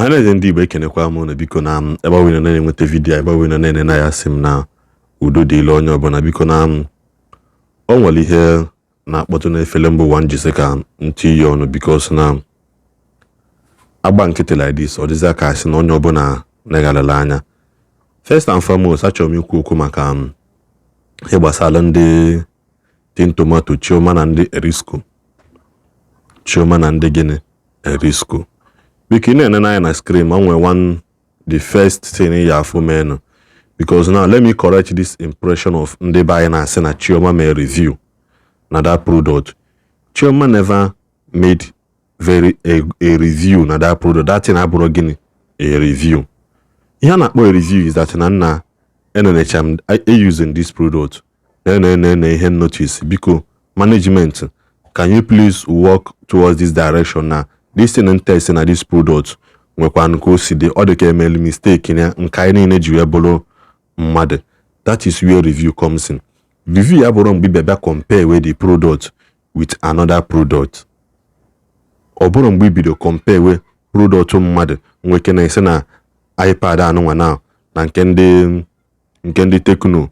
Ọhaneze ndị Igbo, ekenekwa m unu. Biko, na m ebe ọ bụla na-enweta video, ebe ọ bụla na-ene na ya, sị m na udo dịla onye ọbụla. Biko, na m o nwere ihe na-akpọtụ n'efere mba ụwa njisi ka ntị ya ọnụ, because na agba nkịtị like this, ọ dịzị ka asị na onye ọbụla negharịla anya. First and foremost, achọrọ m ikwu okwu maka ihe gbasara ndị tin tomato Chioma na ndị Erisco. Chioma na ndị gịnị? Erisco. Biko, ị na-ene anya na screen, o nwere one, the first thing ya afụ menụ, because now let me correct this impression of ndị be anyị na-asị na Chioma mee review na that product. Chioma never made very a review na that product. That thing abụrụ gịnị? A review. Ihe a na-akpọ a review is that na nna enenecha m using this product, na ihe notice. Biko, management, can you please work towards this direction na this thing test na this product nwekwanụ ka o si dị, ọ dị ka emelu mistake na nke anyị niile ji wee bụrụ mmadụ. That is where review comes in. Review ya bụrụ mgbe ị bịa compare with the product with another product. Ọ bụrụ mgbe i bido compare we product mmadụ nweke na-esi na iPad anụnwa na nke ndị Tecno,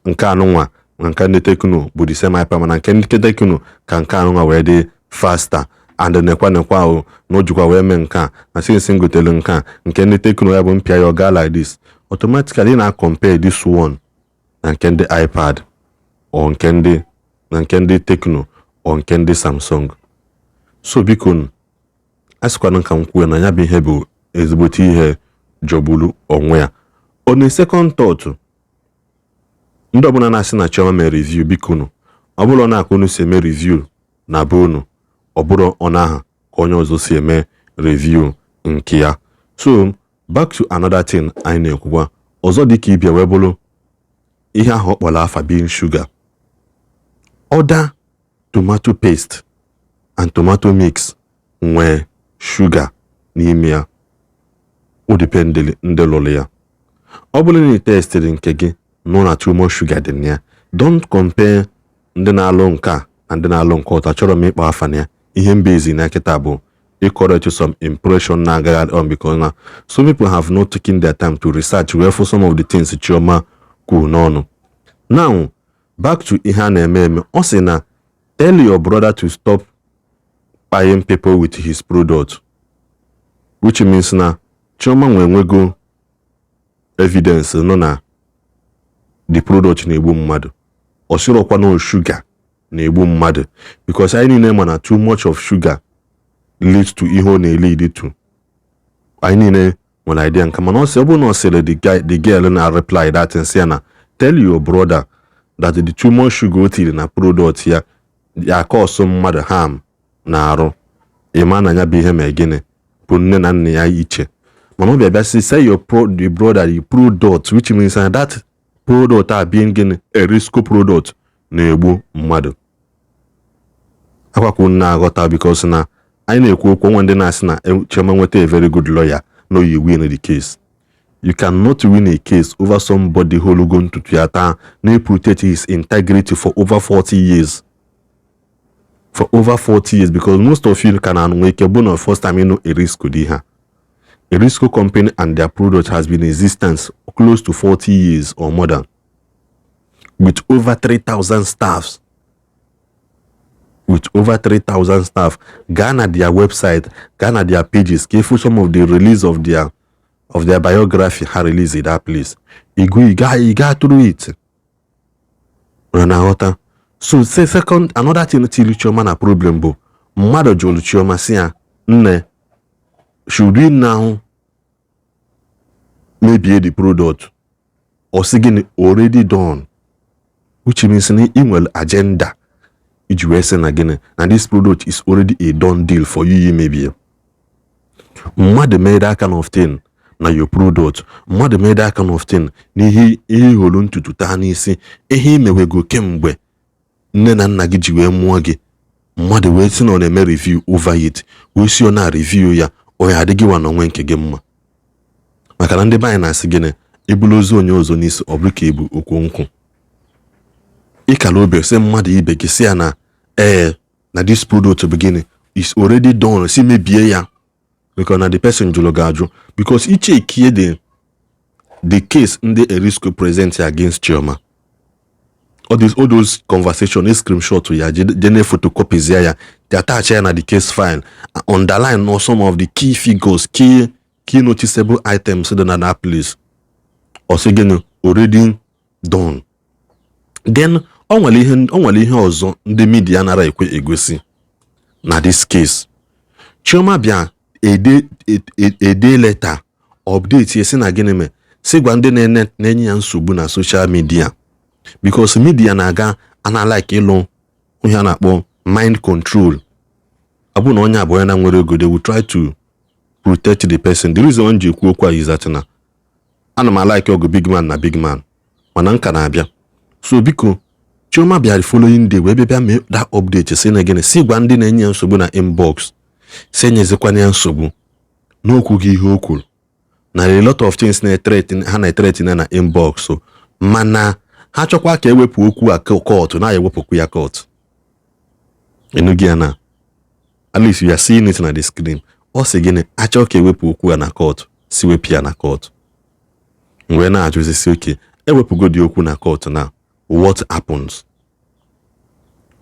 nke anụnwa na nke ndị Tecno bụ the same iPad, mana nke ndị Tecno ka nke anụnwa wee dị faster and nekwa nekwa o na o jikwa wee mee nke a na since m gotere nke a, nke ndị Tecno ya bụ mpịa ya ọ gaa like this. Automatically ị na-compare this one na nke ndị iPad or nke ndị na nke ndị Tecno or nke ndị Samsung. So biko, a sịkwana ka m kwuo na ya bụ ihe bụ ezigbote ihe jọgburu onwe ya. On a second thought, ndị ọbụla na-asị na Chioma mere review, biko nụ, ọ bụrụ na aka unu si eme review na be unu, ọ bụrụ ọnụ aha ka onye ọzọ si eme review nke ya. So back to another thing anyị na-ekwukwa ọzọ, dịka ịbịa wee bụrụ ihe ahụ ọ kpọrọ afa being sugar, other tomato paste and tomato mix nwee shuga n'ime ya. O dependịrị ndị lụrụ ya. Ọ bụrụ na ị testịrị nke gị nụ na too much sugar dị na ya, don't compare ndị na-alụ nke a na ndị na-alụ nke ọzọ. Achọrọ m ịkpọ afa na ya. Ihe mba ezi na kịta bụ correct some impression na-agagharị on, because na some people have not taken their time to research wee for some of the things Chioma kwuru n'ọnụ. Now, back to ihe a na-eme eme. Ọ sị na tell your brother to stop buying people with his product, which means na Chioma nwe nwego evidence nọ na the product na-egbu mmadụ. Ọ sịrọkwa na sugar na-egbu mmadụ, because anyị niile ma na too much of sugar leads to ihe ọ na-elead to. Anyị niile nwere idea nke, mana ọ sị, ọ bụrụ na ọ sịrị the guy, the girl na reply that thing, sị ya na tell your brother that the too much sugar o tiri na product ya ya cause mmadụ harm na arụ, ịma na ya bụ ihe mee gịnị bụ nne na nna ya iche. Mana ọ bịa bịa sị say your pro the brother the product, which means na that product a being gịnị? Erisco product na-egbu mmadụ. Akwakwu na-aghọta, because na anyị na-ekwu okwu onwe ndị na-asị na Chioma nweta a very good lawyer, no, you win the case. You cannot win a case over somebody hologo ntutu ya taa na-protect his integrity for over 40 years, for over 40 years, because most of you ka na nwee ike bụ na first time ịnụ Erisco dị ha. Erisco company and their product has been in existence close to 40 years or more than, with over 3,000 staffs, with over 3,000 staff. Gaa na their website, gaa na their pages ka ịfụ some of the release of their biography ha release in that place. You go, you go through it. Unu na-aghọta? So say second, another thing tiri Chioma na problem bụ mmadụ jụrụ Chioma si ya, nne, should we now mebie the product? Ọ sị gịnị? Already done, which means na ị nwere agenda iji wee sị na gịnị? Na this product is already a done deal for you imebie. Mmadụ mee that kind of thing na your product, mmadụ mee that kind of thing n'ihe ihe iholu ntutu taa n'isi, ihe imewego kemgbe nne na nna gị ji wee mụọ gị, mmadụ wee sị na ọ na-eme review over it, wee si ọ na review ya, ọ ya adịghị wa n'onwe nke gị mma, maka na ndị be anyị na-asị gịnị? Ebulu ozu onye ọzọ n'isi, ọ bụrụ ka ebu okwu nkwụ. Ịkala obi sị mmadụ ibe gị, sị ya na ee, na this product bụ gịnị? Is already done, si mebie ya. Because na the person jụrụ gị ajụ, because ichekie the case ndị Erisco present against Chioma, all those conversation, a screenshot ya, jene photocopies ya, they attach ya na the case file, underline no some of the key figures, key noticeable items dị na that place. Ọ sị gịnị? Already done. Then o nwere ihe ọzọ ndị media nara ekwe egosi na this case. Chioma bịa ede letter update ya, si na gịnị mee, si gwa ndị na-enye ya nsogbu na social media, because media na-aga ana like ịlụ ihe a na-akpọ mind control. Ọ bụrụ na onye abụọ ya na nwere ego, they will try to protect the person. The reason m ji ekwu okwu a is that na ana m alike ọgụ big man na big man, mana nka na-abịa. So biko, Chioma bịara following day wee bịa mee that update, si na gịnị, si gwa ndị na-enye ya nsogbu na inbox, si enyezikwana ya nsogbu n'okwu gị. Ihe o kwuru na a lot of things na-ethreaten ha, na-ethreaten na inbox. So mana ha chọkwa ka ewepụ okwu a court, na ewepụkwu ya court. Enugi ya na at least you are seeing it na the screen. Ọ sị gịnị? Achọ ka ewepụ okwu ya na court, si wepụ ya na court. Wee na-ajụzisi, oke ewepụgodi okwu na court na what happens?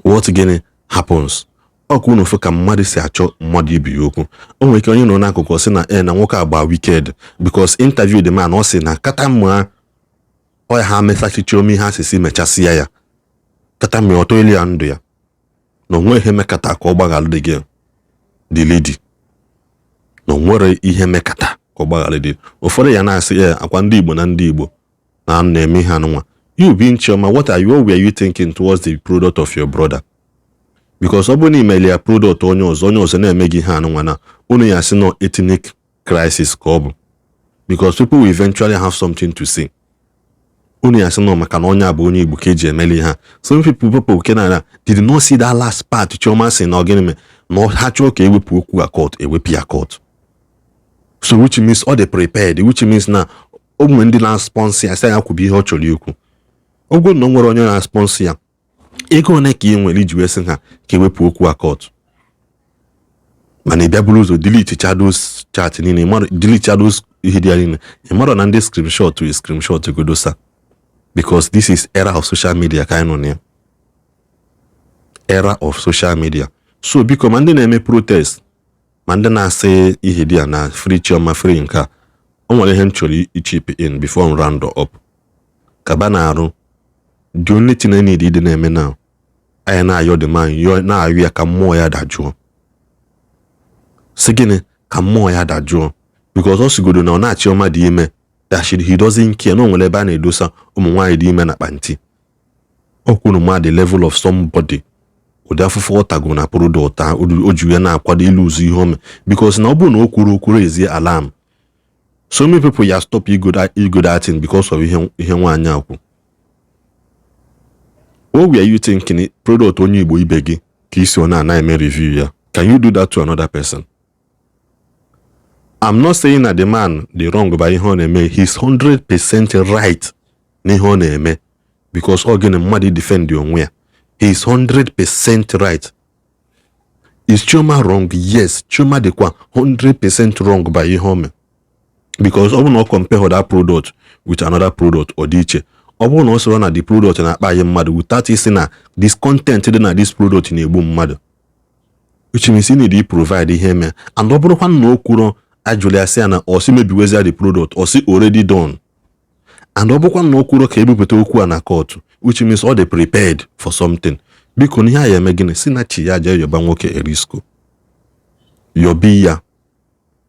What gịnị happens? Ọkụ unu fụ ka mmadụ si achọ mmadụ ibi ya okwu. O nwere ike onye nọ n'akụkụ sị na e na nwoke agba wicked, because interview the man, ọ sị na kata mma ọ ya ha mesachichi ome ihe asịsị mechasịa ya kata mma ọtọ elu ya ndụ ya na onwe ihe mekata ka ọ gbaghalụ the girl, the lady, na o nwere ihe mekata ka ọ gbaghalụ dị. Ụfọdụ ya na-asị ya akwa ndị Igbo na ndị Igbo na na-eme ihe anụnwa. You being Chioma, what were you thinking towards the product of your brother? Because ọ bụrụ na imeli ya product onye ọzọ, onye ọzọ na-eme gị ihe anụnwa na unu ya sị no ethnic crisis ka ọ bụ, because people will eventually have something to say. Unu ya sị nọ maka na onye a bụ onye Igbo ka eji emeli ha. Some people ke na did not see that last part. Chioma sị na ọ gịnị mee na ha chọọ ka ewepụ okwu a court, ewepụ ya court. So which means ọ dị prepared, which means na o nwere ndị na-sponsor ya, sị ya kwubu ihe ọ chọrọ ikwu. Ọ bụrụ na o nwere onye na-sponsor ya, ego one ka ị nwere iji wee sị ha ka ewepụ okwu a court? Mana ị bịa buru ụzọ delete those chat niile, delete those ihe dị ya niile. Ị mara na ndị screenshot wee screenshot godosa, because this is era of social media ka anyị nọ na ya, era of social media. So biko, ma ndị na-eme protest, ma ndị na-asị ihe dị ya na free Chioma, free nke a, o nwere ihe m chọrọ ichip in before m round up. Kaba na-arụ, the only thing I need ịdị na-eme now, anyị na-ayọ the man, yọọ, na-ayọ ya ka mmụọ ya dajụọ. Sị gịnị? Ka mmụọ ya dajụọ, because ọ sigodo na ọ na Chioma dị ime, that he doesn't care, na o nwere ebe a na-edosa ụmụ nwaanyị dị ime na kpanti. O kwuru ma the level of somebody, ụdị afụfụ ọ tago na product o ji ya na-akwado ilu ụzọ ihe ome, because na ọ bụrụ na o kwuru okwu raise alarm, so many people ya stop igo that thing because of ihe nwaanyị a kwu. What were you thinking? Product onye Igbo ibe gị ka isi ọ na-ana eme review ya, can you do that to another person? I'm not saying that the man dị wrong by ihe ọ na-eme. He's 100% right n'ihe ọ na-eme, because ọ gịnị, mmadụ defend onwe ya. He is 100% right. Is Chioma wrong? Yes, Chioma dịkwa 100% wrong by ihe o mee, because ọ bụrụ na ọ compare that product with another product, ọ dị iche. Ọ bụrụ na ọ sịrọ na the product na-akpa anyị mmadụ without isi na this content dị na this product na-egbu mmadụ, which means you need to provide ihe mee. And ọ bụrụkwa na o kwuru, ajụrụ ya sị ya na ọ sị mebiwezia the product, ọ sị already done. And ọ bụrụkwa na o kwuru ka ebupụta okwu a na court, which means ọ dị prepared for something. Biko, na ihe a ya eme gịnị, si na chi ya jee yọba nwoke Erisco, yọbi ya.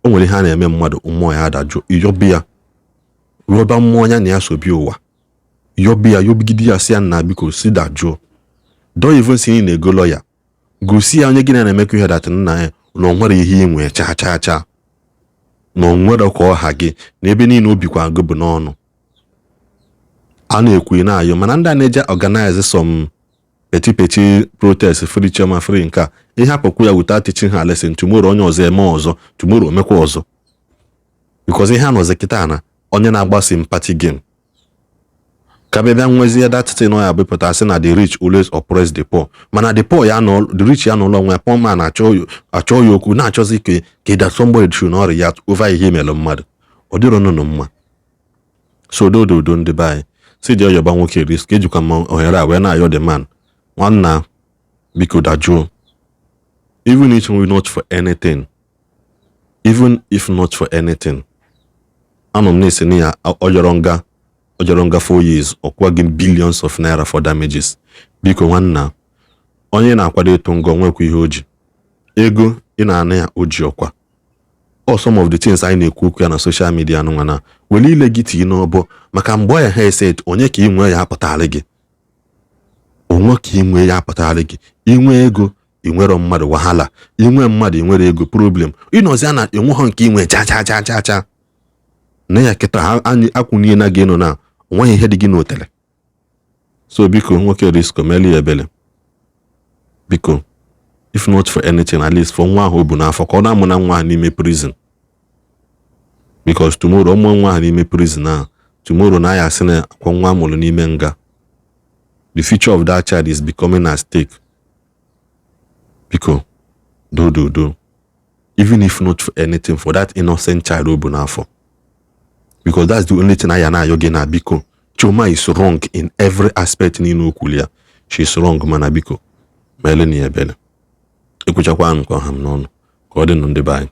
O nwere ihe a na-eme mmadụ, mmụọ ya adajụ. Yọbi ya, yọba mmụọ ya na ya sobi ụwa, yọbi ya, yọbigide ya, si ya nna biko si dajụọ. Don't even si na ego lọya, gosi ya onye gị na na-emekọ ihe dat nna ya na o nwere ihe inwe chaa chaa chaa, na o nwere ka ọha gị na ebe niile obikwa gị bụ n'ọnụ a na-ekwu na-ayọ. Mana ndị a na-eje organize some petty petty protest, free Chioma, free nke a, ihe hapụkwu ya without teaching ha lesson, tomorrow onye ọzọ eme ọzọ, tomorrow omekwa ọzọ, because ihe a nọzi kịta na onye na-agba sympathy game. Ka bịa bịa nwezie that thing ọ ya bụpụta sị na the rich always oppress the poor, mana the poor ya nọ, the rich ya n'ụlọ nwe poor man achọ ya okwu, na-achọzi ka that somebody should not react over ihe mere mmadụ. Ọ dịrọ nụnụ mma. So dododo, ndị be anyị si dị ọyọba nwoke risk. Ejikwa m ohere a wee na-ayọ the man, nwanna, biko dajụọ. Even if not for anything, even if not for anything, anọ m na-esi na ya ọ jọrọ nga, ọ jọrọ nga 4 years, ọkwụwa gị billions of naira for damages. Biko nwanna, onye na-akwado ịtụ nga, onwekwa ihe o ji ego ị na-ana ya, o ji ọkwa. Or some of the things anyị na-ekwu okwu ya na social media anụnwa na were ile gị tinye n'ọbọ, maka mgbe ọ ya ha ese onye ka ị nwee ya apụtara gị, onwe ka ị nwee ya apụtara gị. Inwe ego, ị nwere mmadụ, wahala. Inwe mmadụ, ị nwere ego, problem. Ịnọzi na enweghọ nke inwe cha cha cha cha cha na ya kịta anyị akwụnye na gị nọ na onweghị ihe dị gị n'otele. So biko, nwoke risko, meli ya ebele, biko. If not for anything, at least for nwa ahụ o bu n'afọ, ka ọ na-amụ na nwa ahụ n'ime prison, because tomorrow ọmụọ nwa ahụ n'ime prison a, tomorrow na ya asị na akwa nwa amụrụ n'ime nga. The future of that child is becoming at stake. Biko, do do do, even if not for anything, for that innocent child o bu n'afọ, because that's the only thing aya na-ayọ gị na biko. Chioma is wrong in every aspect niile o kwuru ya. She is wrong, mana biko, meele na ya ebele. Ekwuchakwa m ka ọha m n'ọnụ ka ọ dị nụ, ndị be anyị.